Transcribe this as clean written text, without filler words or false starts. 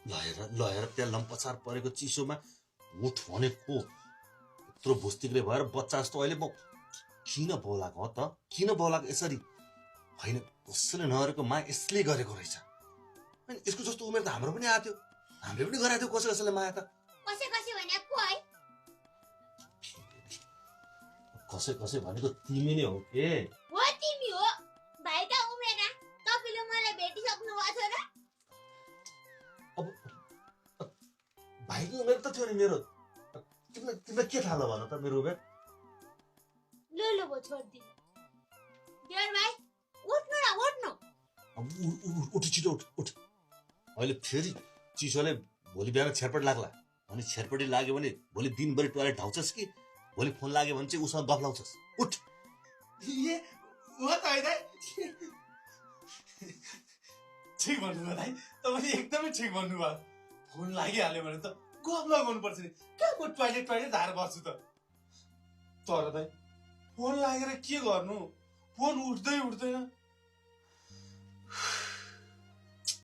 लहेर त्यहाँ लम्पसार परेको चिसोमा उठ भनेको यत्रो भुस्तिग्रे भएर बच्चा जस्तो अहिले म किन बोलाएको हो त किन बोलाएको यसरी होइन कसैले नगरेको माया यसले गरेको रहेछ अनि यसको जस्तो उमेर त हाम्रो पनि आएको थियो हामीले पनि गराएको थियो कसैले माया त कसै भनेको तिमी नै हो के हो तिमी हो भाइ त उमेर तपाईले मलाई भेटिसक्नु भएको छ र अब भाइको उमेर त थियो नि मेरो तिमीलाई के थाहा भन त मेरो उमेर लो भो छोड्दिनु देवर भाइ उठ्नु न उठ्नु अब उठ छिटो उठ अहिले फेरि चिसोले भोलि बिहान छेरपट लाग्ला अनि छेरपटी लाग्यो भने भोलि दिनभरि टोयलेट ढाउँछस् कि भोलि फोन लाग्यो भने चाहिँ उसँग गफ लाउँछस् उठ ए हो त है दाइ ठिक भन्नुभयो दाइ तपाईँले एकदमै ठिक भन्नुभयो फोन लागिहाल्यो भने त गफ लगाउनु पर्छ नि कहाँ म टोयलेट धाएर बस्छु त तर दाइ फोन लागेर के गर्नु फोन उठ्दै उठ्दैन